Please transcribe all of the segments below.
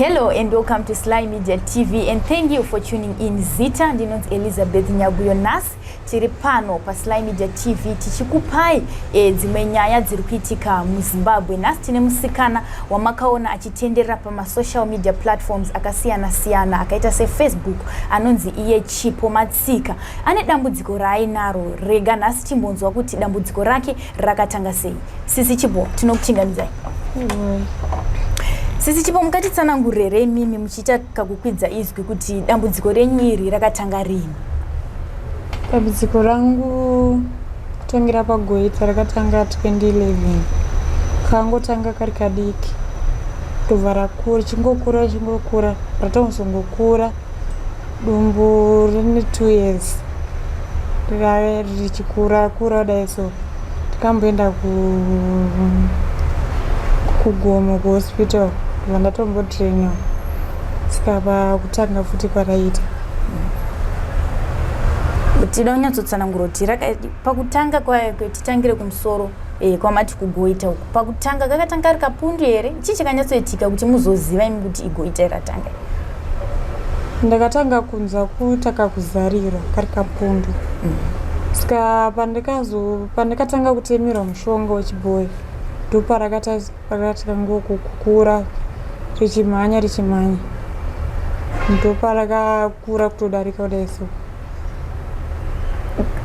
Hello and welcome to Sly Media TV and thank you for tuning in. Zita ndinonzi Elizabeth Nyaguyo. Nhasi tiri pano paSly Media TV tichikupai dzimwe nyaya dziri kuitika muZimbabwe. Nhasi tine musikana wamakaona achitenderera pamasocial media platforms akasiyana siyana akaita seFacebook, anonzi iye Chipo Matsika. Ane dambudziko raainaro. Rega nhasi timbonzwa kuti dambudziko rake rakatanga sei. Sisi Chipo, tinokuchingamidzai. Sisi Chipo, mukatitsanangurire imimi muchiita kakukwidza izwi kuti dambudziko renyu iri rakatanga rini? Dambudziko rangu kutangira pagoita rakatanga 2011. Kangotanga kari kadiki, ndobva rakura, richingokura, richingokura, ratozongokura dumbu rine 2 years rave richikura kura kudai. So tikamboenda kuGomo kuhospital, ndobva ndatombodrainwa, saka pakutanga futi kwaraita. Tida kunyatsotsanangura kuti pakutanga kwayo, titangire kumusoro kwamati kugoita uku. Pakutanga kakatanga kari kapundu here? Chii chakanyatsoitika kuti muzoziva imi kuti igoita iratanga? Ndakatanga kunzwa kutaka kuzarira kari kapundu. Saka pandakatanga kutemerwa mushonga wechibhoyi, ndoparakatanga kukura, richimhanya, richimhanya, ndoparakakura kutodarika kudai so.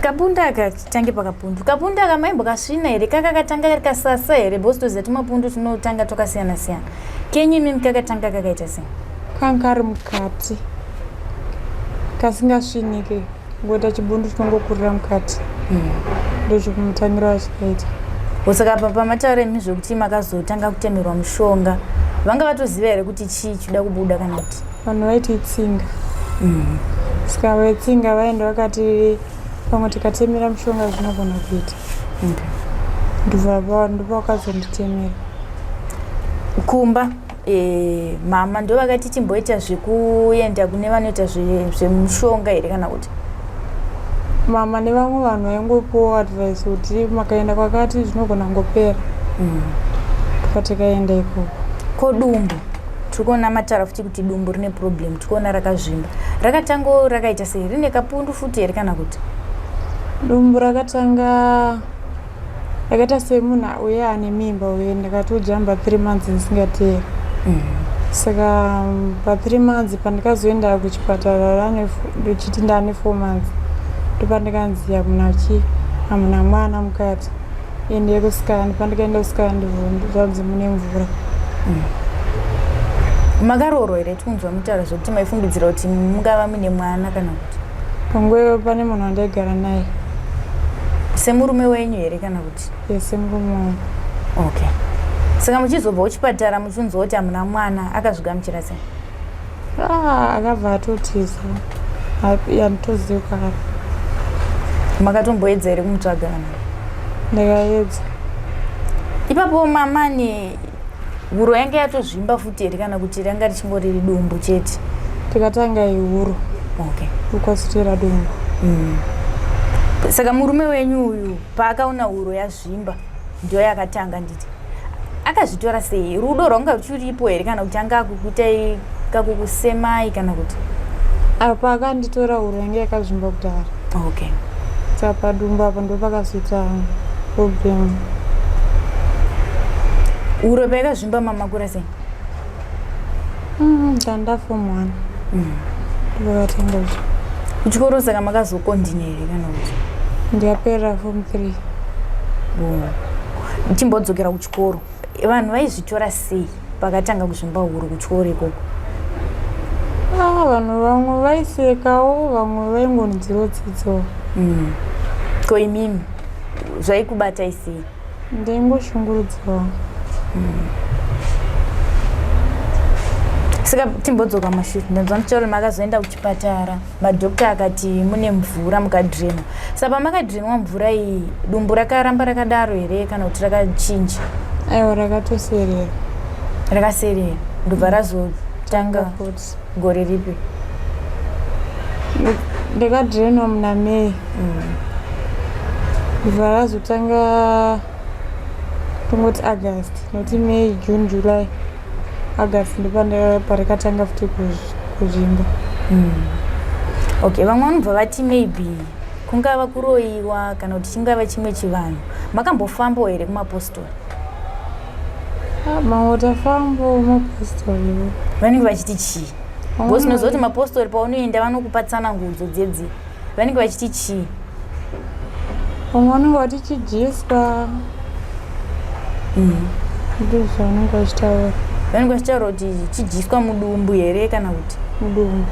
Kapundu aka, titange pakapundu. Kapundu aka maimbokasvina here? Kakakatanga kari kasasa here? Because toziva tumapundu tunotanga twakasiyana siyana. Kenyu imimi kakatanga kakaita sei? Kanga kari mukati, kasingasvinike, ngoita chibundu chinongokurira mukati. Ndochikumutangira wachikaita. Saka apa pamataura imi zvekuti makazotanga kutemerwa mushonga, vanga vatoziva here kuti chii chida kubuda kana kuti? Vanhu vaiti itsinga. Saka vetsinga vaenda vakati pamwe tikatemera mushonga zvinogona kuita. Ndobva ndopakazonditemera. Kumba mama ndo vakati timboita zvekuenda kune vanoita zvemushonga here kana kuti? Mama nevamwe vanhu vaingopiwa advice kuti makaenda kwakati zvinogona kungopera. Patikaenda ikoko. Ko dumbu, tiri kuona mataura futi kuti dumbu rine problem, tiri kuona rakazvimba. Rakatango rakaita sei? Rine kapundu futi here kana kuti? Dumbu rakatanga rakaita semunhu uye ane mimba uye. Ndakatojamba 3 months ndisingateeri. Saka pa3 months pandikazoenda kuchipatara ndichiti ndane 4 months, ndopandikanzi hamuna chi, hamuna mwana mukati, ende kuscan. Pandikaenda kuscan, zvanzi mune mvura. Makaroorwa here? Tikunzwa mutaura zvekuti maifungidzira kuti mungava muine mwana kana kuti? Panguva iyo pane munhu wandaigara naye. Semurume wenyu here kana kuti? Semurume wangu. Okay, saka muchizobva kuchipatara muchinzwa kuti hamuna mwana, akazvigamuchira sei? Ah, akabva atotiza, handitozivi kwaari. Makatomboedza here kumutsvaga kana? Ndakaedza. Ipapo mamani huro yange yatozvimba futi here kana kuti ranga richingori dumbu chete? Tikatanga ihuro. Ukwasitera dumbu. Saka murume wenyu uyu paakaona huro yazvimba, ndo yakatanga nditi, akazvitora sei? Rudo rwanga ruchiripo here kana kuti anga akukuitai kakukusemai kana kuti? Apa akanditora huro yange yakazvimba kudhara. Saka padumbu apa ndo pakazoita problem. Huro payakazvimba mamakura sei? Ndanda form one. Ndopakatanga izvo. Kuchikoro saka makazokontinya here kana kuti? Ndikapera form three. Chimbodzokera kuchikoro, vanhu vaizvitora sei pakatanga kuzvimba huro kuchikoro ikoko? Ah, vanhu vamwe vaisekawo, vamwe vaingonzwirawo tsitsi. Ko imimi zvaikubatai sei? Ndaingoshungurudzwawo. Saka timbodzoka mashure. Ndanzwa muchitaura makazoenda kuchipatara, madhokta akati mune mvura, mukadrenwa. Saka pamakadrenwa mvura iyi, dumbu rakaramba rakadaro here kana kuti rakachinja? Aiwa, rakatoserera. Rakaserera, ndobva razotanga futi. Gore ripi? Ndakadrenwa muna May, ndobva razotanga tongoti August, nokuti May, June, July. August ndoparikatanga futi kuzvimba. Okay, vamwe vanobva vati maybe kungava kuroyiwa kana kuti chingava chimwe chivanhu. Makambofambawo here kumapostori? Ah, mamwe tafambawo mapostori. Vanenge vachiti chii? Because unoziva kuti mapostori paunoenda vanokupa tsanangudzo dzedzi, vanenge vachiti chii? Vamwe vanenge vati chidyiswa. Ndizvo zvavanenge vachitaura. Vanenge vachitaura kuti chidyiswa mudumbu here kana kuti? Mudumbu.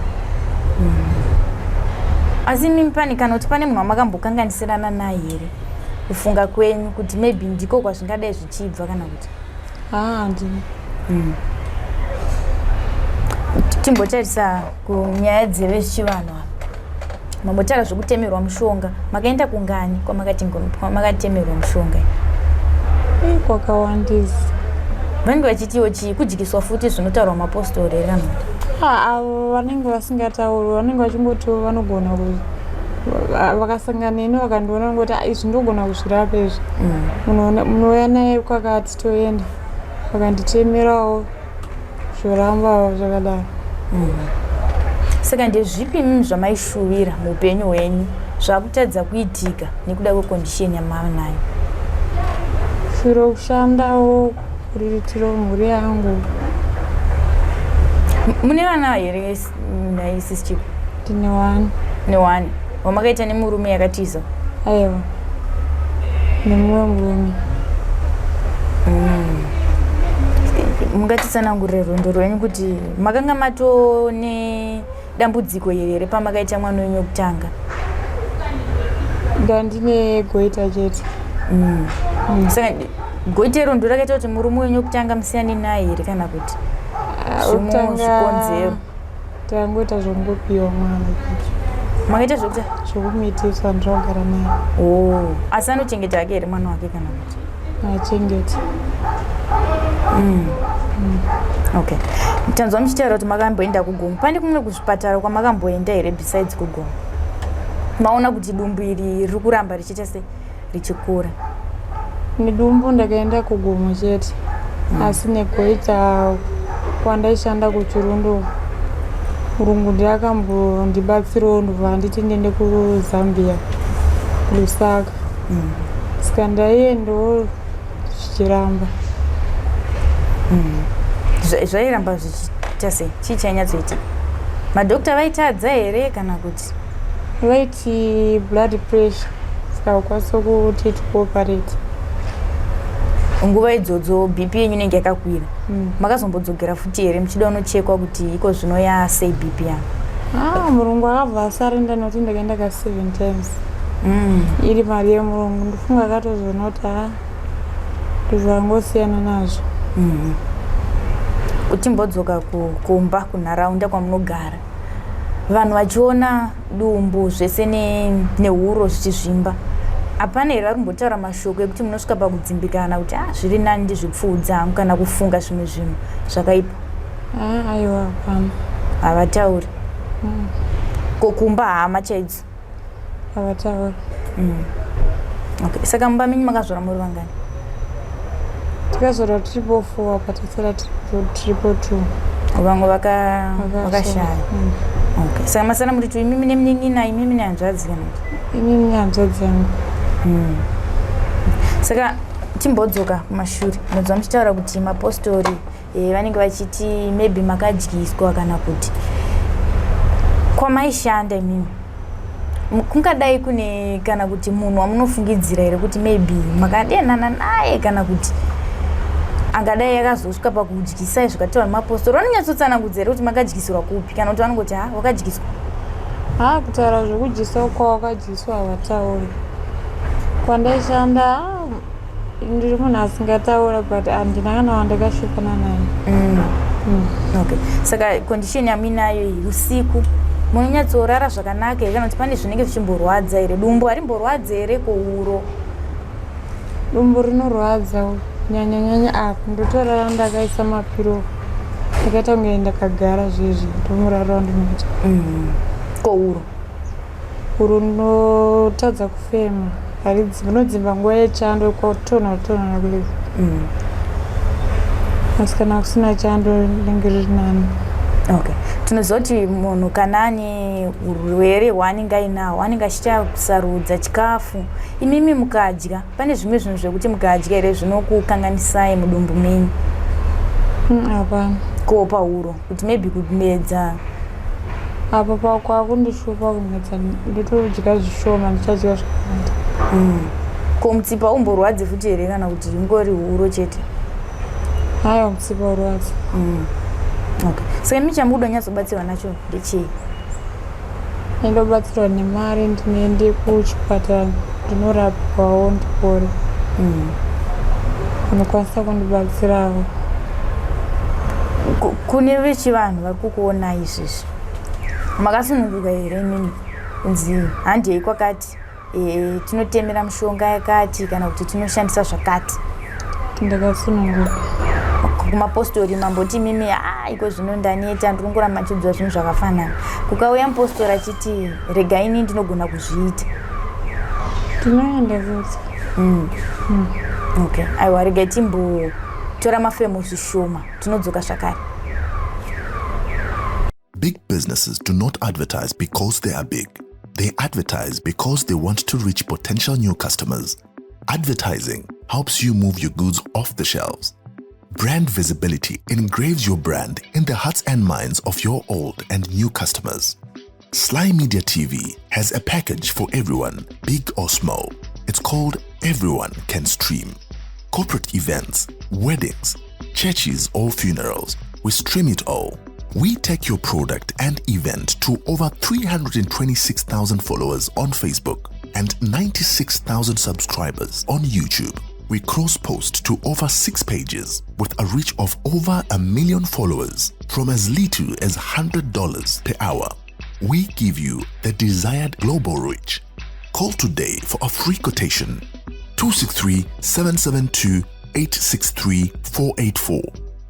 Asi imimi pane kana kuti pane munhu wamakambokanganisirana naye here, kufunga kwenyu, kuti maybe ndiko kwazvingadai zvichibva kana kuti? Haa, handina. Timbotarisa kunyaya dzevechivanhu apa. Mambotaura zvekutemerwa mushonga, makaenda kungani kwamakatemerwa mushonga? Ii, kwakawandisa. Vanenge vachitiwo chii? Kudyiswa futi zvinotaurwa mapostori here kana kuti? Ah, avo vanenge vasingatauri, vanenge vachingotiwo vanogona vakasangana neni vakandiona vangoti, "Ah, izvi ndogona kuzvirapa izvi." Munouya naye kwakati, toenda, vakanditemerawo, zvoramba zvakadaro. Saka ndezvipi imimi zvamaishuvira muupenyu hwenyu zvakutadza kuitika nekuda kwecondition yamava nayo? Shuviro kushandawo, kuriritirawo mhuri yangu. Mune vana here nhai, Sis Chipo? Ndine one. Neone wamakaita nemurume yakatiza? Aiwa, nemumwe murume. Mungatitsanangurire rwendo rwenyu kuti makanga mato nedambudziko iri here pamakaita mwana wenyu wekutanga? Ndandine goita chete. Saka goita iro ndo rakaita kuti murume wenyu wekutanga musiyane naye here kana kuti Ah, zvimwe zvikonzero? Tangoita zvokungopiwa mwana chete. Makaita zvekuti? Zvokumitisa, ndinogara naye. Oh, asi anochengeta hake here mwana wake kana kuti? Achengeta. Okay, tanzwa muchitaura kuti makamboenda kuGomo. Pane kumwe kuzvipatara kwamakamboenda here besides kuGomo, maona kuti dumbu iri riri kuramba richiita se richikura? Nedumbu ndakaenda kuGomo chete, asi negoita kwandaishanda kuChirundu, murungu ndiye akambondibatsirawo, ndobva anditi ndiende kuZambia, Lusaka. Saka ndaiendawo zvichiramba. Zvairamba zvichiita sei? Chii chainyatsoitika? Madhokta vaitadza here kana kuti? Vaiti blood pressure, saka ukwanisa kuti tikuoperate. Nguva idzodzo BP yenyu inenge yakakwira. Makazombodzokera futi here muchida unochekwa kuti iko zvino yasei BP yangu? Ah, murungu akabva asarenda nekuti ndakaenda ka seven times. Iri mari yemurungu, ndifunga akatozoona kuti ha, ndozvangosiyana nazvo. Timbodzoka kumba, kunharaunda kwamunogara, vanhu vachiona dumbu zvese nehuro zvichizvimba, hapana here vari kumbotaura mashoko ekuti munosvika pakudzimbikana kuti, ah, zviri nani ndizvipfuudza hangu, kana kufunga zvimwe zvinhu zvakaipa? Ah, aiwa, hapana. Havatauri? Ko kumba, hama chaidzo? Havatauri. Okay, saka mumba menyu makazvara muri vangani? Tikazorwa triple four, apa tasara triple two. Vamwe vakashaya. Okay, saka masara muri two, imimi nemunin'ina, imimi nehanzvadzi kana kuti? Inini nehanzvadzi yangu. Saka timbodzoka kumashure. Munzwa muchitaura kuti mapostori vanenge vachiti maybe makadyiswa, kana kuti kwamaishanda imimi kungadai kune kana kuti munhu wamunofungidzira here kuti maybe makadenana naye, kana kuti angadai akazosvika pakudyisai zvakataura nemapostori? Vanonyatsotsanangudza here kuti makadyisirwa kupi, kana kuti vanongoti, ha, wakadyiswa? Ha, kutaura zvekudyiswa kwawakadyiswa havatauri. Kwandaishanda, ah, ndiri munhu asingataura, but handina kana wandakashupana naye. Okay, saka condition yamuinayo iyi, usiku munonyatsorara zvakanaka here, kana kuti pane zvinenge zvichimborwadza here? Dumbu harimborwadza here kuhuro? Dumbu rinorwadza, nyanya nyanya apa. Ndotorara ndakaisa mapiro, ndakaita kunge ndakagara zvezvi, ndomurara wandinoita. Kohuro? Huro ndinotadza kufema, rinodzimba nguva yechando, kwatonhora tonhora kudai. Asi kana kusina chando rinenge riri nani. Okay, tinoziva kuti munhu kana ane urwere hwaanenge ainawo anenge achiita kusarudza chikafu. Imimi mukadya, pane zvimwe zvinhu zvekuti mukadya here zvinokukanganisai mudumbu menyu? Hapana. Ko pahuro, kuti maybe kumedza? Apo kwakundishupa kumedza, ndotodya zvishoma, ndichadya zvakawanda. Ko mutsipa umborwadzi futi here, kana kuti ingori huro chete? Haiwa, mutsipa urwadzi. Okay, saka imi chamukuda nyatsobatsirwa nacho ndechei? Ndobatsirwa nemari, ndinoende kuchipatara ndinorapwawo ndipore. Unokwanisa kundibatsirawo. Kune vechivanhu vari kukuonai izvezvi, makasununguka here imimi kunzi handei kwakati, tinotemera mushonga yakati kana kuti tinoshandisa zvakati? Ndakasununguka. Kumapostori mamboti mimi, a iko zvino ndaneta, ndiri kungoramba ndichiudzwa zvinhu zvakafanana. Kukauya mupostori achiti regai ini ndinogona kuzviita? Ndinoenda futi. Okay, aiwa, regai timbotora mafemo zvishoma, tinodzoka zvakare. Big businesses do not advertise because they are big. They advertise because they want to reach potential new customers. Advertising helps you move your goods off the shelves. Brand visibility engraves your brand in the hearts and minds of your old and new customers. Sly Media TV has a package for everyone, big or small. It's called Everyone Can Stream. Corporate events, weddings, churches, or funerals, we stream it all. We take your product and event to over 326,000 followers on Facebook and 96,000 subscribers on YouTube. We cross post to over six pages with a reach of over 1 million followers from as little as $100 per hour. We give you the desired global reach. Call today for a free quotation, 263 772 863 484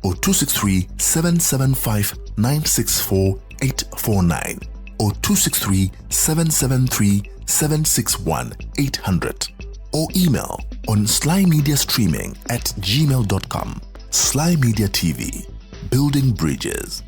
or 263 775 964 849 or 263 773 761 800 or email on slymediastreaming@gmail.com. Sly Media TV, building bridges.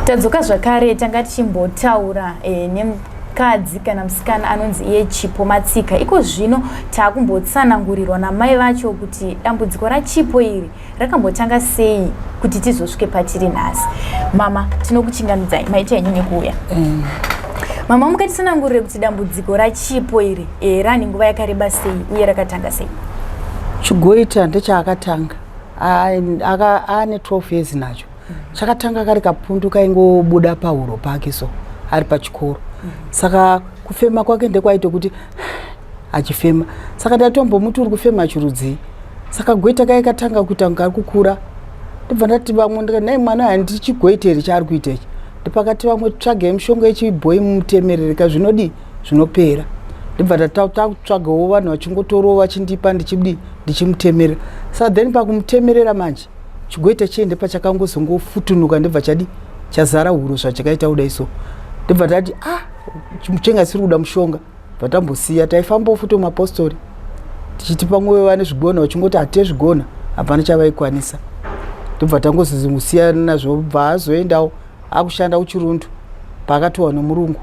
Tadzoka zvakare. Tanga tichimbotaura nemukadzi kana musikana anonzi iye Chipo Matsika. Iko zvino taakumbotsanangurirwa namai vacho kuti dambudziko raChipo iri rakambotanga sei kuti tizosvike patiri nhasi. Mama, tinokuchingamidzai, maita henyu nekuuya. Mama, mukatitsanangurire kuti dambudziko raChipo iri rane nguva yakareba sei uye rakatanga sei? Chigoita ndechaakatanga aane 12 years nacho. Chakatanga kari kapundu kaingobuda pahuro pake so ari pachikoro. Saka kufema kwake ndekwaite kuti achifema, saka ndatombomuti uri kufema chirudzii? Saka goita kai katanga kuita kunge ari kukura. Ndibva ndati vamwe, ndikati, "Nai mwana, handi chigoita here chaari kuita ichi?" Ndipakati vamwe, "Tsvagei mishonga yechibhoi mumutemerereka, zvinodii, zvinopera." Ndibva takutsvagawo vanhu vachingotorawo vachindipa, ndichidii, ndichimutemerera. Saka then pakumutemerera manje, chigoita chiende pachakangozongofutunuka, ndibva chadi chazara huro zvachakaita kudai so. Ndibva tati, "Ah, chenga siri kuda mushonga." Bva tambosiya, taifambawo futi mumapostori tichiti pamwe vane zvigona, vachingoti hatite zvigona, hapana chavaikwanisa. Ndobva tangozosiyana nazvo. Bva azoendawo akushanda kuChirundu paakatiwa nomurungu,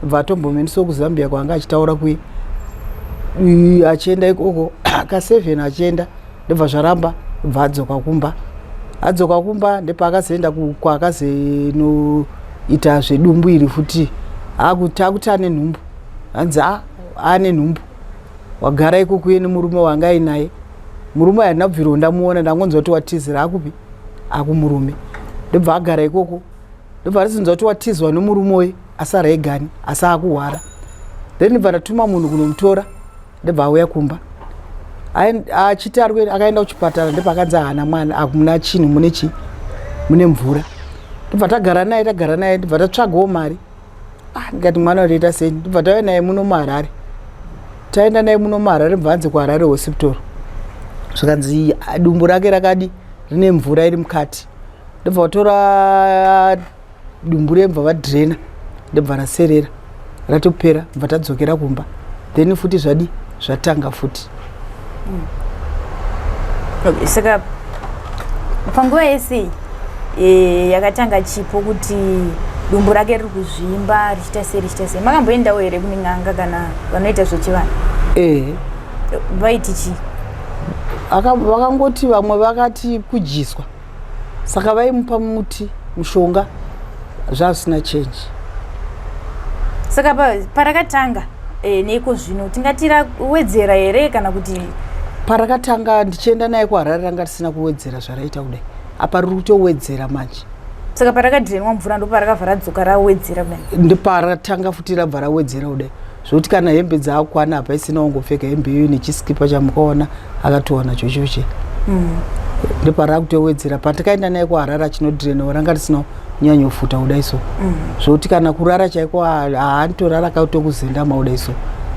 bva atombomendisawo kuZambia kwaanga achitaura kuye. Achienda ikoko ka7 achienda, ndobva zvaramba, bva adzoka kumba. Adzoka kumba ndepaakazoenda kwaakazenoita zvedumbu iri futi. Akuti akuti ane nhumbu, hanzi a ane nhumbu, wagara ikokuye nemurume wanga ainaye. Murume handina kubviro ndamuona, ndangonzwa kuti watizira akupi akumurume. Ndobva agara ikoko, ndobva ndazonzwa kuti watizwa nomurume uyu, asara egani, asi akuhwara. Then ndobva ndatuma munhu kunomutora, ndobva auya kumba. Achiti ari akaenda kuchipatara, ndopakanzi haana mwana, akumuna chinhu, mune chi mune mvura. Ndobva tagara naye, tagara naye, ndobva tatsvagawo mari. Ah, ndikati mwana utoita sei? Ndobva tauya naye muno muHarare. Taenda naye muno muHarare, bva anzi kuHarare Hospital zvikanzi, ah, dumbu rake rakadi rine mvura iri mukati. Ndobva vatora dumbu rebva vadhirena, ndobva raserera, ratopera. Bva tadzokera kumba, then futi zvadi zvatanga futi. Okay, saka Panguva yese e, yakatanga Chipo kuti dumbu rake riri kuzvimba richiita sei richiita sei, makamboendawo here kune n'anga kana vanoita zvechivanhu? Ehe. Vaiti chii? Vakangoti vamwe vakati kudyiswa, saka vaimupa muti, mushonga, zvazvisina change. Saka parakatanga neiko zvino tingati rawedzera here kana kuti? Parakatanga ndichienda naye kuHarare ranga risina kuwedzera zvaraita kudai. Apa riri kutowedzera manje. Saka parakadhirenwa mvura ndoparakabva radzoka rawedzera kudai? Ndoparatanga futi rabva rawedzera kudai, zvokuti kana hembe dzaakwana apa isina, wangopfeka hembe iyoyo nechisikipa chamukaona akatowana chochoche. Ndoparakutowedzera. Patakaenda naye kuHarare achinodhirenewa ranga risina kunyanyofuta kudai so, zvokuti kana kurara chaiko haanitorara akatokuzendama kudai so,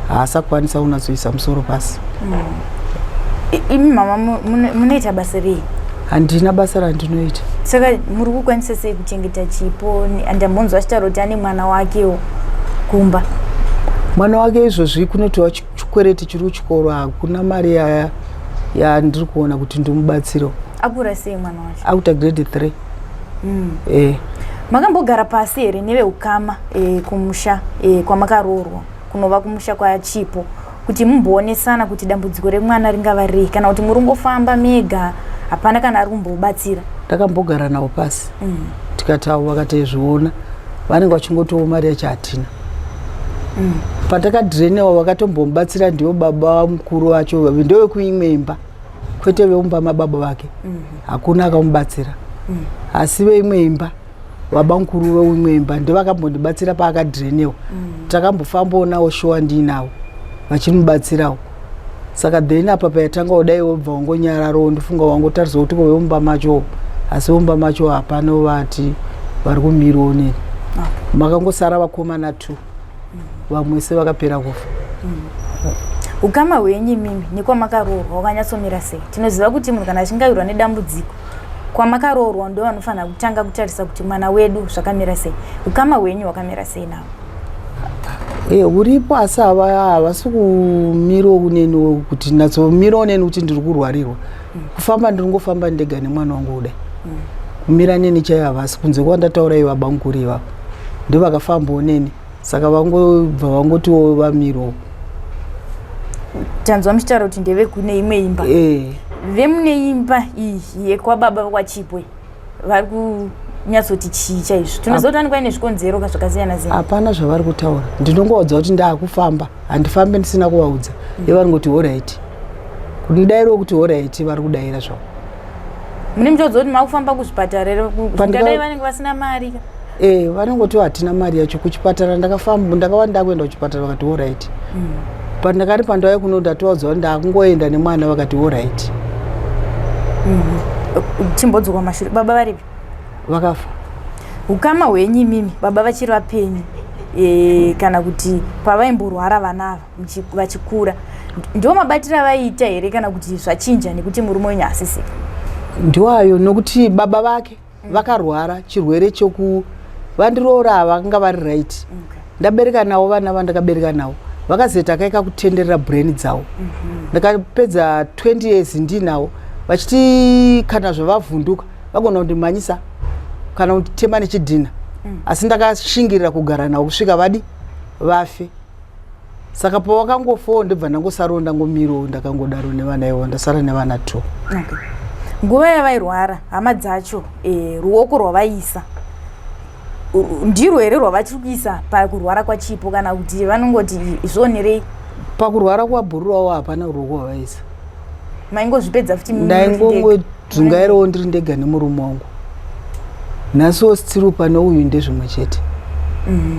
haasakwanisa kunatsoisa musoro pasi. Imi mama munoita basa rei? Handina basa randinoita. Saka muri kukwanisa sei kuchengeta Chipo? Ndambonzwa achitaura kuti ane mwana wakewo kumba. Mwana wake izvozvi kunotova chikwereti chiri kuchikoro, hakuna mari yandiri kuona kuti ndimubatsirewo. Akura sei mwana wacho? Akuita grade 3. Makambogara pasi here neveukama kumusha kwamakaroorwa, kunova kumusha kwaChipo, kuti mumboonesana kuti dambudziko remwana ringava rei, kana kuti muri ngofamba mega, hapana kana ari kumbobatsira? Ndakambogara navo pasi, tikati avo vakatezviona vanenge vachingotiwo mari yacho hatina. Patakadhirenewa vakatombomubatsira ndivo baba mukuru vacho, ndevekuimwe imba, kwete veumba mababa vake. Hakuna akamubatsira, asi veimwe imba, baba mukuru veimwe imba ndevakambondibatsira paakadhirenewa. Takambofambawo nawo shuwa, ndiinavo vachimubatsirawo. Saka then apa payatanga kudai wobva wangonyararawo, ndifunga wangotarisa kuti ko vemumba macho, asi vemumba macho hapana vati vari kumirawo neni. Makangosara vakomana two, vamwe se vakapera kufa. Ukama hwenyu imimi nekwamakaroorwa wakanyatsomira sei? Tinoziva kuti munhu kana achinge awirwa nedambudziko, kwamakaroorwa ndo vanofanira kutanga kutarisa kuti mwana wedu zvakamira sei. Ukama hwenyu hwakamira sei navo? Uripo, asi havasi kumirawo neni kuti natsomirawo neni kuti ndiri kurwarirwa. Kufamba ndiri ngofamba ndega nemwana wangu kudai. Kumira neni chaiyo havasi, kunze kwandataura ivo bamukuru ivavo ndo vakafambawo neni, saka vangobva vangotiwo vamirawo. Tanzwa muchitaura kuti ndevekune imwe imba. Vemune imba iyi yekwababa kwaChipo vari kunyatsoti chii chaizvo? Tinoziva kuti vanenge vaine zvikonzero zvakasiyana siyana. Hapana zvavari kutaura. Ndinongovaudza kuti ndaakufamba, handifambe ndisina kuvaudza. Ivo vari alright, kundidairawo kuti alright, vari kudaira zvavo. Mune muchaudza kuti makufamba kuzvipatara here? Zvingadai vanenge vasina mari ka? Vanongoti hatina mari yacho kuchipatara. Ndakafamba, ndakava ndakuenda kuchipatara, vakati alright. Pandakati pandauya kuno ndatovaudza kuti ndakungoenda nemwana, vakati alright. Chimbodzoka mashure, baba varipi? Vakafa. Ukama hwenyu imimi baba vachiri vapenyu kana kuti pavaimborwara vana ava vachikura, ndo mabatiro avaiita here, kana kuti zvachinja nekuti murume wenyu asisika? Ndiwayo, nokuti baba vake vakarwara chirwere choku vandiroora vakanga vari right. Ndabereka navo vana vandakabereka navo vakazoita kaika kutenderera brain dzavo. Ndakapedza 20 years ndinavo, vachiti kana zvavavhunduka vagona kundimhanyisa kana kunditema nechidhina, asi ndakashingirira kugara navo kusvika vadi vafe. Saka pavakangofawo ndibva ndangosarawo ndangomirawo ndakangodaro nevana ivo, ndasara nevana two. Okay. Nguva yavairwara hama dzacho, ruoko rwavaisa ndirwo here rwavachiri kuisa pakurwara kwaChipo, kana kuti vanongoti zvionerei? Pakurwara kwabhururawo hapana ruoko rwavaisa. Maingozvipedza futi? Ndaingongodzungairawo ndiri ndega nemurume wangu. Nhasiwo still pane uyu ndezvimwe chete.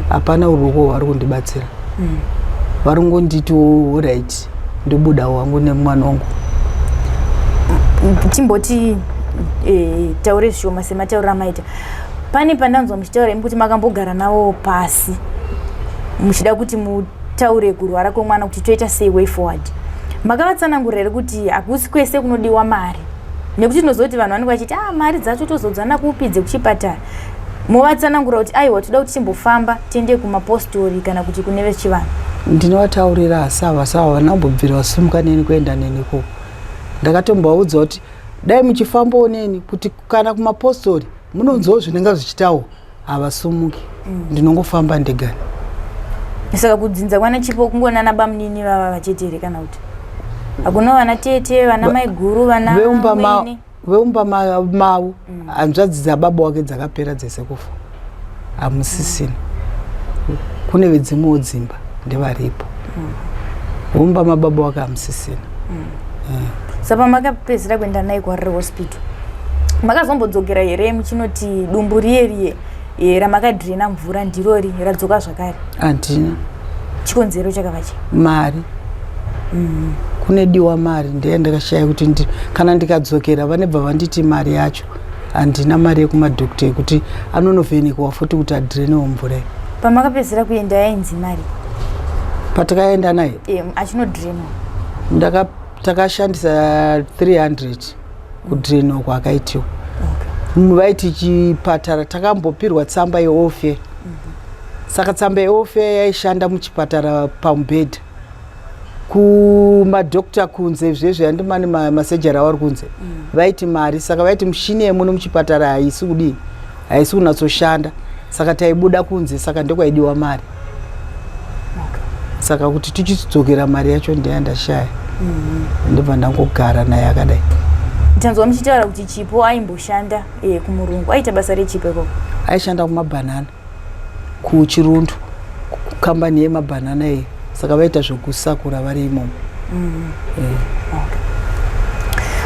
Hapana ruoko rwari kundibatsira. Vari ngonditiwo alright, ndobudawo wangu nemwana wangu. Timboti taure zvishoma sematauriro amaita. Pane pandanzwa muchitaura imi kuti makambogara navo pasi muchida kuti mutaure kurwara kwemwana kuti toita sei, way forward. Makavatsanangurira here kuti hakusi kwese kunodiwa mari? Nekuti tinoziva kuti vanhu vanenge vachiti, ah, mari dzacho tozodzana kupi dzekuchipatara? Movatsanangura kuti aiwa, toda kuti timbofamba tiende kumapostori kana kuti kune vechivanhu? Ndinovataurira, asi havasi, havana kumbobvira vasimuka neni kuenda neni ikoko. Ndakatombovaudza kuti Dai muchifambawo neni kuti kana kumapostori munonzwawo zvinenge zvichitawo, havasumuki. Ndinongofamba ndegani. Saka kudzinza kwana Chipo kungonana bamunini vava vachete here, kana kuti hakuna vana tete, vana maiguru, vana Veumba mwene? Veumba mavo, hanzvadzi dzababa wake dzakapera dzese kufa, hamusisina. Kune vedzimwewo dzimba ndevaripo. Veumba mababa wake hamusisina. Saka pamakapedzisira kuenda naye kuHarare Hospital, makazombodzokera here muchinoti dumbu riye riye ramakadhirena mvura ndirori radzoka zvakare? Handina. Chikonzero chakava chii? Mari. Kune diwa mari, ndiye ndakashaya kuti kana ndikadzokera vanebva vanditi mari yacho handina, mari yekumadhokta yekuti anonovhenekwa futi kuti adhirenewo mvura iyi. Pamakapedzisira kuenda yainzi mari? Patakaenda naye Achinodhirenwa. Takashandisa 300 kudhirenwa kwaakaitiwa. Vaiti chipatara takambopirwa tsamba yeofe, saka tsamba yeofe yaishanda muchipatara pamubhedha. Kumadhokta kunze zvezvo yandimani masejari avari kunze, vaiti mari. Saka vaiti mushini yemuno muchipatara haisi kudii, haisi kunatsoshanda, saka taibuda kunze, saka ndokwaidiwa mari. Saka kuti tichidzokera mari yacho ndeyandashaya, ndobva ndangogara naye akadai. Tanzwa muchitaura kuti Chipo aimboshanda kumurungu. Aita basa rechipo ikoko? Aishanda kumabhanana kuChirundu, kukambani yemabhanana iyi. Saka vaita zvokusakura vari imomo.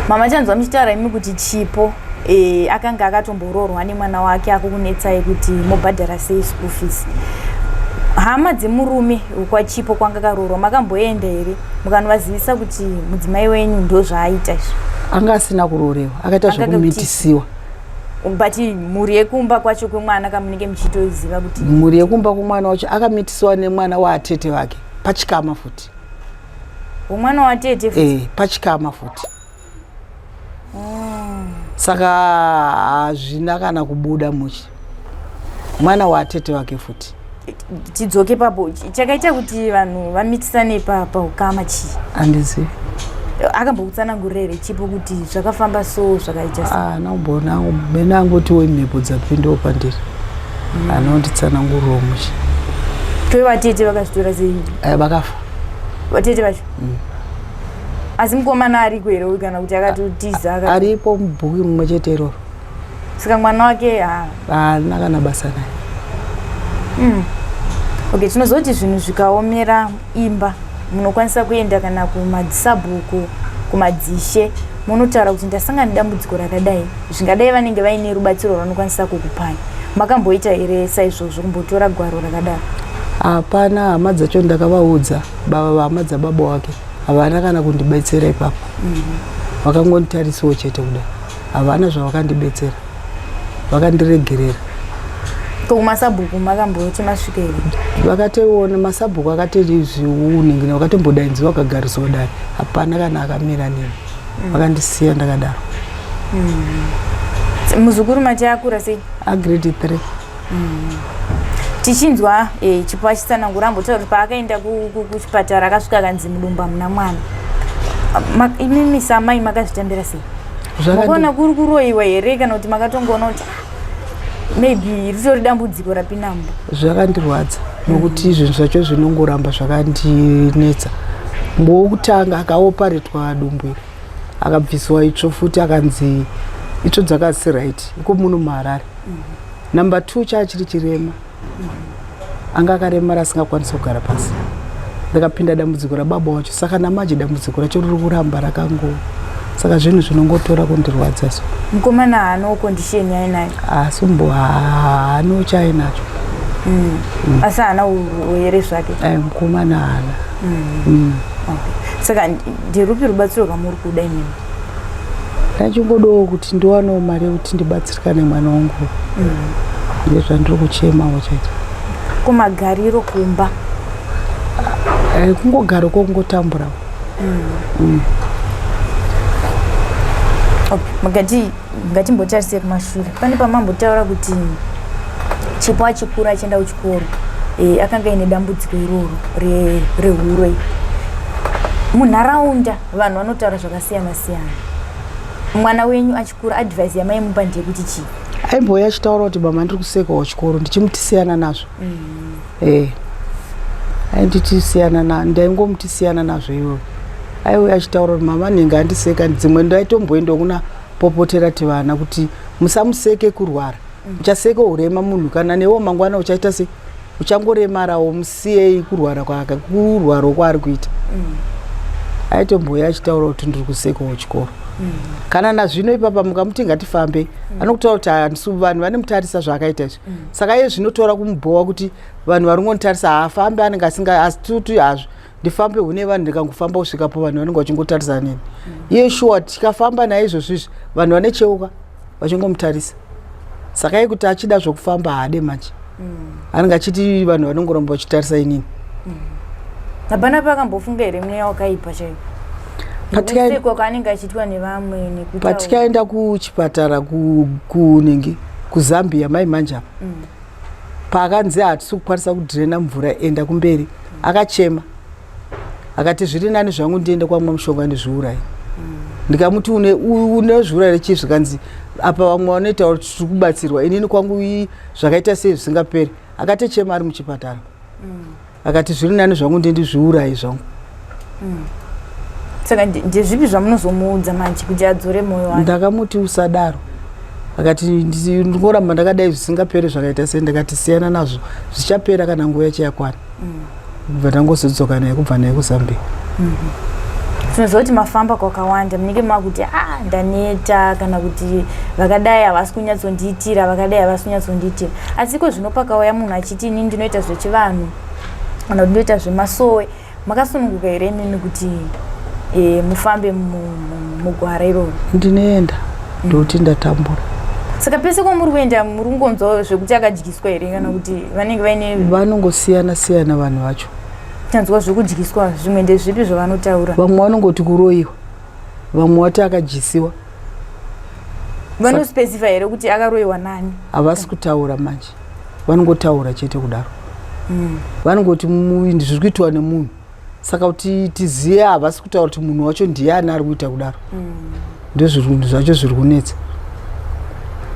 Mama, chanzwa muchitaura imi kuti Chipo akanga akatomboroorwa nemwana wake akukunetsai kuti mobhadhara sei school fees. Hama dzemurume kwaChipo kwanga karoorwa, makamboenda here mukanovazivisa kuti mudzimai wenyu ndo zvaaita izvi? Anga asina kuroorewa, akaita Anga zvekumitisiwa. But mhuri yekumba kwacho kwemwana kamunenge muchitoziva kuti Mhuri yekumba kwemwana wacho, akamitisiwa nemwana waatete vake pachikama futi. Womwana watete futi? Pachikama futi. Saka hazvina kana kubuda muchi, mwana waatete vake futi. Tidzoke papo, chakaita kuti vanhu vamitisane paukama chii? Handizivi. Akambokutsanangurira here Chipo kuti zvakafamba so, zvakaita so? Haana kumboona, mene angotiwo imhepo dzapindawo pandiri, anonditsanangurirawo muchi. Toi vatete vakazvitora sei? Vakafa. Vatete vacho? Asi mukomana ariko here uyu, kana kuti akatotiza? Aripo mubhuki mumwe chete iroro. Saka mwana wake ha? Haana kana basa naye. Okay, tinozoti zvinhu zvikaomera imba, munokwanisa kuenda kana kumadzisabhuku, kumadzishe, munotaura kuti ndasangana nedambudziko rakadai. Zvingadai vanenge vaine rubatsiro rwavanokwanisa kukupai. Makamboita here saizvozvo, kumbotora gwaro rakadaro? Hapana. Hama dzacho ndakavaudza, baba vahama dzababa wake havana kana kundibetsera ipapo. Vakangonditarisawo chete kudai, havana zvavakandibetsera, vakandiregerera. Ko kumasabhuku makamboti masvika here? Vakatoona masabhuku akatoti zviuningina, vakatombodaidziwa, vakagariswa dare, hapana kana akamira neni. Vakandisiya ndakadaro. Muzukuru mati akura sei? Agrade 3. Tichinzwa Chipo achitsanangura, ambotaura kuti paakaenda kuchipatara akasvika akanzi mudumbu hamuna mwana. Imimi samai makazvitambira sei? Makaona kuri kuroyiwa here, kana kuti makatongoona kuti ah, maybe ritori dambudziko rapinambo? Zvakandirwadza nokuti zvinhu zvacho zvinongoramba zvakandinetsa. Mbowokutanga akaoparetwa dumbu iri, akabviswa itsvo futi, akanzi itsvo dzakasi right iko muno muHarare. Number two chaa chiri chirema, anga akaremara asingakwanisi kugara pasi. Ndakapinda dambudziko rababa wacho, saka namanje dambudziko racho riri kuramba rakango, saka zvinhu zvinongotora kundirwadza so. Mukomana haanawo condition yainayo? Asi mbo haano chainacho. Asi haana here zvake? Ai, mukomana haana. Okay. Saka nderupi rubatsiro rwamuri kuda imimi? Ndachingodawo kuti ndiwanewo mari yekuti ndibatsirikane mwana wangu, ndezvandiri kuchemawo chete. Kumagariro kumba? Kungogara ko, kungotamburawo. Okay. Makati ngatimbotarise kumashure, pane pamambotaura kuti Chipo achikura achienda kuchikoro akanga aine dambudziko iroro rehuro. Munharaunda vanhu vanotaura zvakasiyana siyana. Mwana wenyu achikura, advice yamaimupa ndeyekuti chii? Aimbouya achitaura kuti, "Mama, ndiri kusekawo chikoro." Ndichimuti siyana nazvo. Ainditi siyana na, ndaingomuti siyana nazvo iwewe. Aiuya achitaura kuti, "Mama, nhingi andiseka." Dzimwe ndaitomboendawo kuna popotera tivana kuti musamuseke kurwara, muchaseke urema munhu, kana newo mangwana uchaita sei, uchangoremarawo. Musiyei kurwara kwake, kurwarawo kwaari kuita. Aitomboya achitaura kuti ndiri kusekawo chikoro. Kana nazvino ipapa mukamuti ngatifambe, anokutaura kuti handisi, vanhu vanemutarisa zvaakaita izvi. Saka iye zvinotora kumubhowa kuti vanhu vari ngonditarisa, haafambi, anenge asinga asituti hazvo ndifambe hune vanhu. Ndikangofamba kusvikapo, vanhu vanenge vachingotarisa neni. Iye shuwa tikafamba naye izvozvo izvi, vanhu vanecheuka vachingomutarisa. Saka iye kuti achida zvokufamba haade manje, anenge achiti vanhu vanongoramba vachitarisa inini. Hapana pakambofunga here mweya wakaipa chaipo nekusekwa kwaanenge achiitwa nevamwe nekuti Patikaenda kuchipatara kunenge kuZambia mai manje apa, paakanzi hatisi kukwanisa kudhirena mvura, enda kumberi, akachema akati, "Zviri nani zvangu ndiende kwamwe mushonga ndizviurayi." Ndikamuti, "Une zviurayi chii?" Zvikanzi, "Apa vamwe vanoita kuti tiri kubatsirwa, inini kwangu zvakaita sei zvisingaperi." Akatochema ari muchipatara akati, "Zviri nani zvangu ndindizviurayi zvangu." Saka ndezvipi zvamunozomuudza manje kuti adzore mwoyo wake? Ndakamuti usadaro. Akati, "Ndingoramba ndakadai zvisingaperi zvakaita sei?" Ndakati siyana nazvo, zvichapera kana nguva yacho yakwana. Kubva ndangozodzoka naye kubva naye kuZambia. Tinoziva kuti mafamba kwakawanda, munenge makuti a ah, ndaneta, kana kuti vakadai havasi kunyatsondiitira, vakadai havasi kunyatsondiitira. Asi iko zvino pakauya munhu achiti, "Inini ndinoita zvechivanhu," kana kuti, "Ndinoita zvemasowe," makasununguka here imimi kuti mufambe mugwara iroro? Ndinoenda ndokuti ndatambura. Saka pese kwamuri kuenda muri kungonzwa zvekuti akadyiswa here, kana kuti vanenge vaine Vanongosiyana siyana vanhu vacho. Tanzwa zvekudyiswa, zvimwe ndezvipi zvavanotaura? Vamwe vanongoti kuroyiwa, vamwe vati akadyisiwa. Vanospecify here kuti akaroyiwa nani? Havasi kutaura manje, vanongotaura chete kudaro. Vanongoti zviri kuitwa nemunhu. Saka kuti tizive, havasi kutaura kuti munhu wacho ndiani ari kuita kudaro. Ndozvinhu zvacho zviri kunetsa.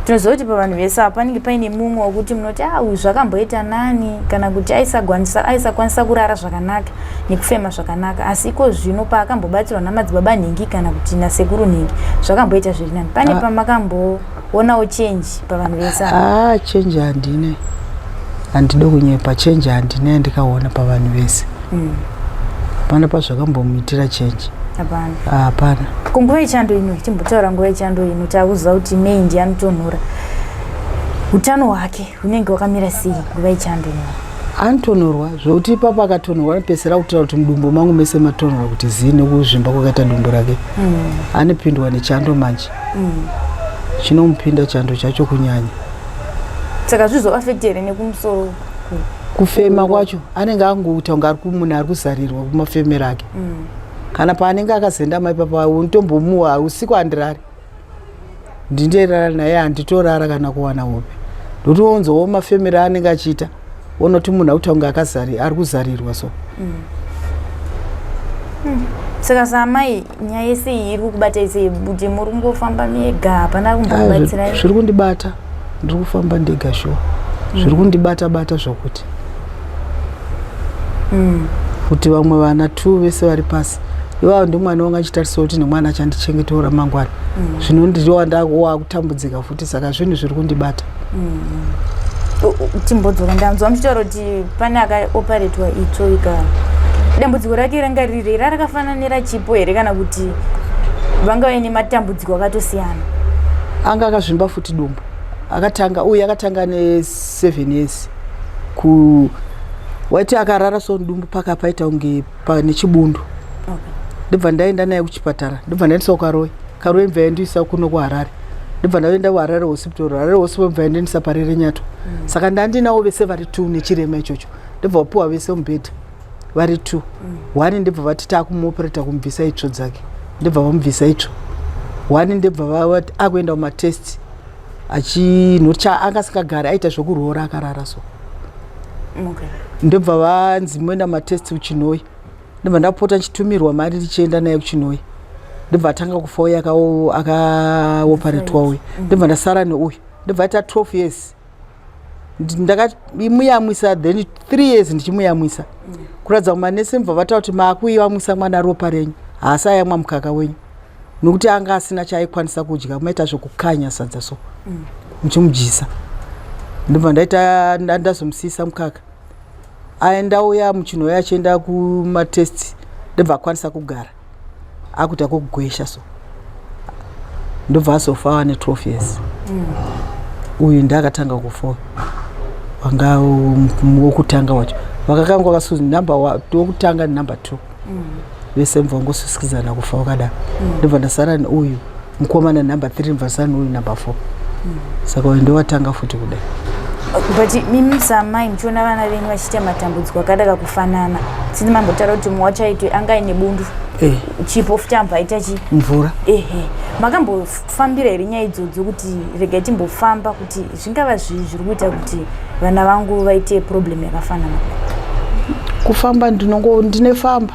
Tinoziva kuti pavanhu vese apa panenge paine mumwe wekuti munoti, "A, uyu zvakamboita nani," kana kuti aisakwanisa kurara zvakanaka nekufema zvakanaka, asi iko zvino paakambobatsirwa namadzibaba nhingi kana kuti nasekuru nhingi, zvakamboita zviri nani. Pane pamakamboonawo change pavanhu vese apa? Haa, change handine, handidi kunyepa, change handine yandikaona pavanhu vese. Hapana pazvakambomuitira change. Hapana? Hapana. Kunguva yechando ino, timbotaura nguva yechando ino, takuziva kuti May ndiye anotonhora. Utano hwake hunenge hwakamira sei nguva yechando ino? Anotonhorwa zvokuti ipapo akatonhorwa anopedzisira kutaura kuti, "Mudumbu mangu mese matonhorwa," kuti zii nekuzvimba kwakaita dumbu rake. Anopindwa nechando manje, chinomupinda chando chacho kunyanya. Saka zvizoafekti here nekumusoro? Kufema kwacho anenge angoita kunge munhu ari kuzarirwa kumafemero ake. Kana paanenge akazendama ipapa, unotombomuwa usiku handirari, ndinderara naye, handitorara kana kuwana hope, ndotoonzawo mafemero aanenge achiita, onoti munhu akuita kunge ari kuzarirwa so. Saka saamai, nyaya yese iyi iri kukubatai sei, kuti muri kungofamba mega, hapana kumbokubatsirai? Zviri kundibata, ndiri kufamba ndega shuwa. Zviri kundibata bata zvokuti kuti vamwe vana two vese vari pasi ivavo, ndimwana wanga achitarisa kuti nemwana achandichengetera ramangwana. Zvino ndiri wakutambudzika futi, saka zvinhu zviri kundibata. Timbodzoka, ndanzwa muchitaura kuti pane akaoparetwa itsvo ika, dambudziko rake ranga riri ra rakafanana neraChipo here, kana kuti vanga vaine matambudziko akatosiyana? Anga akazvimba futi dumbu. Akatanga uyu akatanga ne7 years ku waiti akarara so dumbu paka paita kunge pane chibundu. Ndobva ndaenda naye kuchipatara, ndobva ndaendeswa kuKaroi. Karoi bva yandiisa kuno kuHarare, ndobva ndaenda kuHarare Hospital. Harare Hospital bva yandiendesa Parirenyatwa. Saka ndandinawo vese vari two nechirema ichocho, ndobva vapiwa vese mubhedha vari two. One ndobva vati takumuoperata kumubvisa itsvo dzake, ndobva vamubvisa itsvo one, ndobva vati akuenda kumatest achinoti anga asingagari, aita zvokuroora akarara so. Ndobva vanzi moenda matest kuChinoi, ndobva ndapota ndichitumirwa mari ndichienda naye kuChinoi. Ndobva atanga kufa uye akaoparetwa uye. Ndobva ndasara neuyu, ndobva aita 12 years. Ndakamuyamwisa then 3 years ndichimuyamwisa. Kuratidza kumanesi mubva vataura kuti maakuyamwisa mwana ropa renyu, haasi ayamwa mukaka wenyu, nokuti anga asina chaaikwanisa kudya. Maita zvekukanya sadza so muchimudyisa. Ndobva ndaita ndazomusiyisa mukaka, aenda uya muchinhoyo achienda kumatest, ndobva akwanisa kugara akuita kugwesha so, ndobva azofa ane 12 years. Uyu ndaakatanga kufa, wanga wokutanga wacho vakakanga vakasu number wokutanga nenumber 2 vese mubva vangosusikidzana kufa wakadaro. Ndobva ndasara neuyu mukomana number 3, ndobva ndasara neuyu number 4. Saka uyu ndowatanga futi kudai. But mimi samai muchiona vana venyu vachiita matambudziko akadaka kufanana, sini mambotaura kuti mumwe wacho aiti anga aine bundu, chipo futi ambva aita chi mvura. Ehe, makambofambira here nyaya idzodzo kuti regai timbofamba kuti zvingava zvii zviri kuita kuti vana vangu vaite problem yakafanana? Kufamba ndinongo ndinefamba,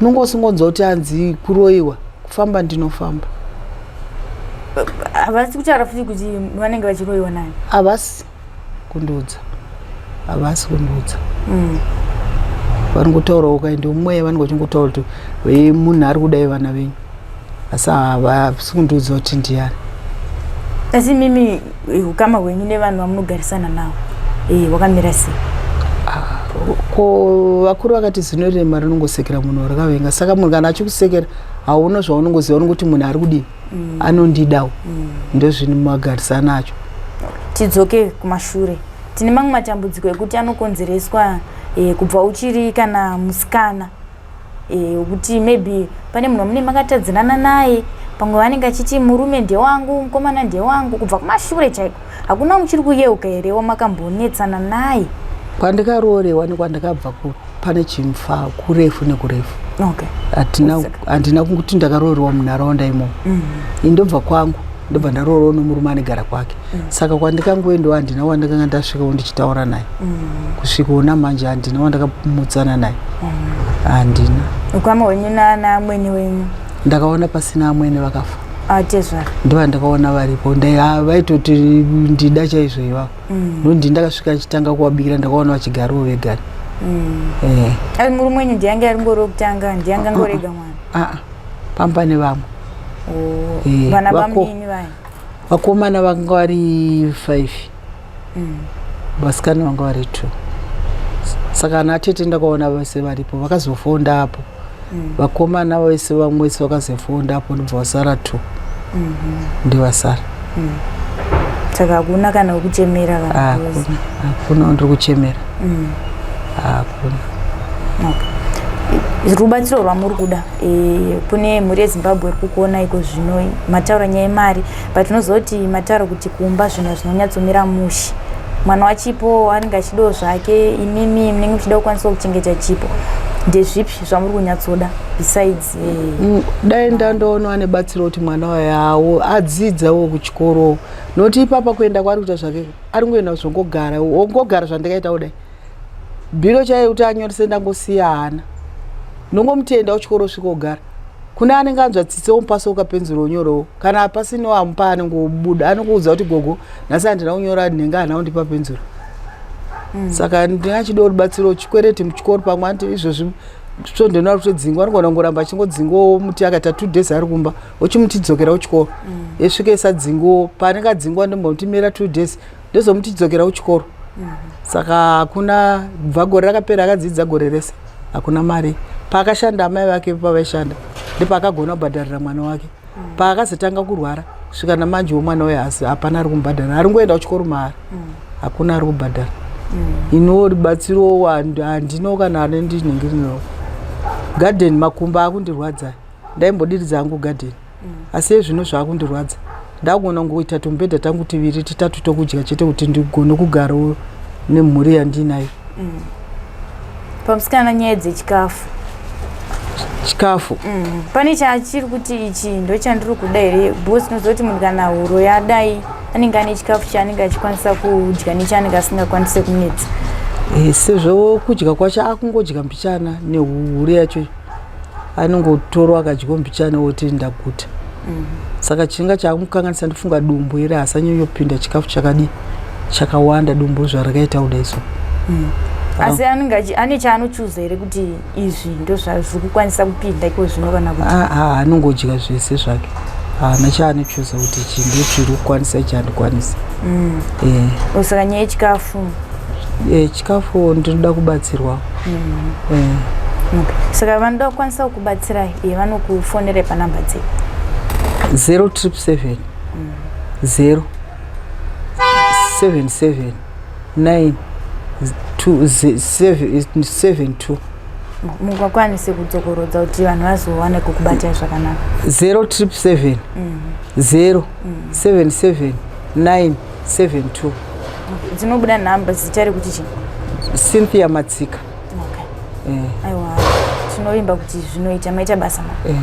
unongosingonzwa kuti hanzi kuroyiwa. Kufamba ndinofamba. Havasi kutaura futi kuti vanenge vachiroyiwa nani? Havasi kundiudza, havasi kundiudza. Vanongotaurawo ukaenda mumweya, vanenge vachingotaura kuti, "Munhu ari kudai vana venyu," asi havasi kundiudza kuti ndiani. Asi mimi ukama hwenyu nevanhu vamunogarisana navo hwakamira sei? Ko vakuru vakati zino rema rinongosekera munhu rakavenga. Saka munhu kana achikusekera, hauna zvaunongoziva, unongoti munhu ari kudii, anondidawo. Ndozvini magarisana acho. Tidzoke kumashure, tine mamwe matambudziko ekuti anokonzereswa kubva uchiri kana musikana, wekuti maybe pane munhu wamune makatadzirana naye, pamwe vanenge achiti murume ndewangu, mukomana ndewangu, kubva kumashure chaiko. Hakuna muchiri kuyeuka here wamakambonetsana naye? Kwandikarorewa nekwandakabva pane chimfa kurefu nekurefu. Handina kuti ndakaroorerwa munharaunda imomo. Indobva kwangu, ndobva ndaroorwa nomurume anegara kwake. Saka kwandikangoendawo handina wandakanga ndasvikawo ndichitaura naye. Kusvikawo namanje handina wandakamutsana naye, handina. Ukama hwenyu naamwene wenyu? Ndakaona pasina, amwene vakafa. Atezvara? Ndova ndakaona varipo. Vaitoti ndida chaizvo ivavo. Nokuti ndakasvika ndichitanga kuvabikira, ndakaona vachigarawo vegani. Ari murume wenyu ndiyange ari ngori wekutanga, ndiyange angorega mwana? Aa, pamba nevamwe. Oh, vana bamunini vaya? Vakomana vanga vari 5, vasikana vanga vari 2. Saka ana tete ndakaona vese varipo, vakazofonda apo. Vakomana vese, vamwe vese vakazofonda apo, ndobva vasara 2, ndivasara. Saka hakuna kana wekuchemera kana? Hakuna, hakuna ndiri kuchemera, hakuna. Okay. Rubatsiro rwamuri kuda kune mhuri yeZimbabwe iri kukuona iko zvino, mataura nyaya yemari, but tinoziva kuti mataura kuti kumba zvinhu zvinonyatsomira mushe, mwana wachipo anenge achidawo zvake, imimi munenge muchida kukwanisa kuchengeta chipo. Ndezvipi zvamuri kunyatsoda besides Dai ndandoona ane batsiro kuti mwana wayawo adzidzawo kuchikoro, nokuti ipapa kuenda kwaari kuita zvake, ari kungoenda zvongogara ongogara. Zvandikaita kudai, bhiro chaiyo kuti anyorese ndangosiya hana, ndongomutenda kuchikoro svika ogara. Kune anenge anzwa tsitsi omupasa ukapenzura onyorewo, kana pasinawo amupa, anongobuda anongoudza kuti, "Gogo, nhasi handina kunyora nhenga, handina kundipa penzura." Saka ndingachida rubatsiro, chikwereti muchikoro. Pamwe anti izvozvi svondo ino ari kutodzingwa, anogona kungoramba achingodzingwawo. Muti akaita 2 days ari kumba, ochimuti dzokera kuchikoro, esvike isadzingwawo. Paanenge adzingwa ndombomuti mira 2 days, ndozomuti dzokera kuchikoro. Saka hakuna, bva gore rakapera akadzidza gore rese, hakuna mari. Paakashanda, amai vake pavaishanda, ndopaakagona kubhadharira mwana wake. Paakazotanga kurwara kusvika namanjewo, mwana uyo hasi hapana ari kumubhadhara, ari ngoenda kuchikoro mahara, hakuna ari kubhadhara. Iniwo rubatsiro handino kana ane ndinenge ndino gadheni, makumbo akundirwadza. Ndaimbodiridza hangu gadheni, asi ezvino zvaakundirwadza. Ndakugona kungoita tumubhedha tangu tiviri titatu tokudya chete kuti ndigone kugarawo nemhuri yandinayo. Pamusikana, nyaya dzechikafu? Chikafu. Pane chachiri kuti ichi ndo chandiri kuda here? Because tinoziva kuti munhu kana huro yadai anenge ane chikafu chaanenge achikwanisa kudya nechaanenge asingakwanise kunetsa. Sezvo kudya kwacho akungodya mbichana, nehuri yacho. Anongotorwa akadya mbichana oti ndaguta. Saka chinga chamukanganisa, ndifunga dumbu iri hasanyanyopinda chikafu chakadi chakawanda, dumbu zvarakaita kudai so. Asi anenge ane chaanochuza here kuti izvi ndo zvazviri kukwanisa kupinda iko zvino, kana kuti? Ah, ah, anongodya zvese zvake, haana chaanochuza kuti ichi ndo chiri kukwanisa, ichi handikwanisi. O, saka nyaya yechikafu? Chikafu ndinoda kubatsirwa. Okay. Saka vanoda kukwanisa kukubatsirai, vanokufonerai panhamba dzei? 0777 0 77 9 2 7 7 2. Mungakwanise kudzokorodza kuti vanhu vazowane kukubatai zvakanaka? 0777 0 77 9 7 2. Dzinobuda nhamba, zita rekuti chii? Cynthia Matsika. Okay. Aiwa, tinovimba kuti zvinoita. Maita basa ma.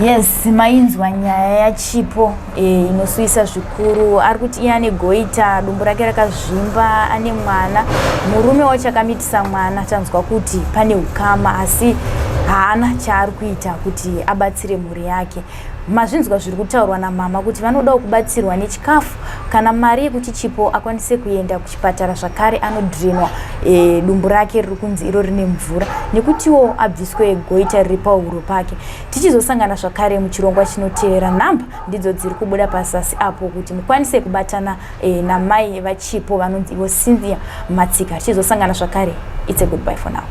Yes, mainzwa nyaya yaChipo, inosuwisa zvikuru. Ari kuti iye ane goita, dumbu rake rakazvimba, ane mwana, murume wacho akamitisa mwana. Tanzwa kuti pane ukama, asi haana chaari kuita kuti abatsire mhuri yake. Mazvinzwa zviri kutaurwa namama kuti vanodawo kubatsirwa nechikafu kana mari yekuti Chipo akwanise kuenda kuchipatara zvakare anodrenwa dumbu rake riri kunzi iro rine mvura, nekutiwo abviswe goita riri pahuro pake. Tichizosangana zvakare muchirongwa chinotevera. Nhamba ndidzo dziri kubuda pazasi apo kuti mukwanise kubatana namai vaChipo vanonzi ivo Cynthia Matsika. Tichizosangana zvakare, it's a goodbye for now.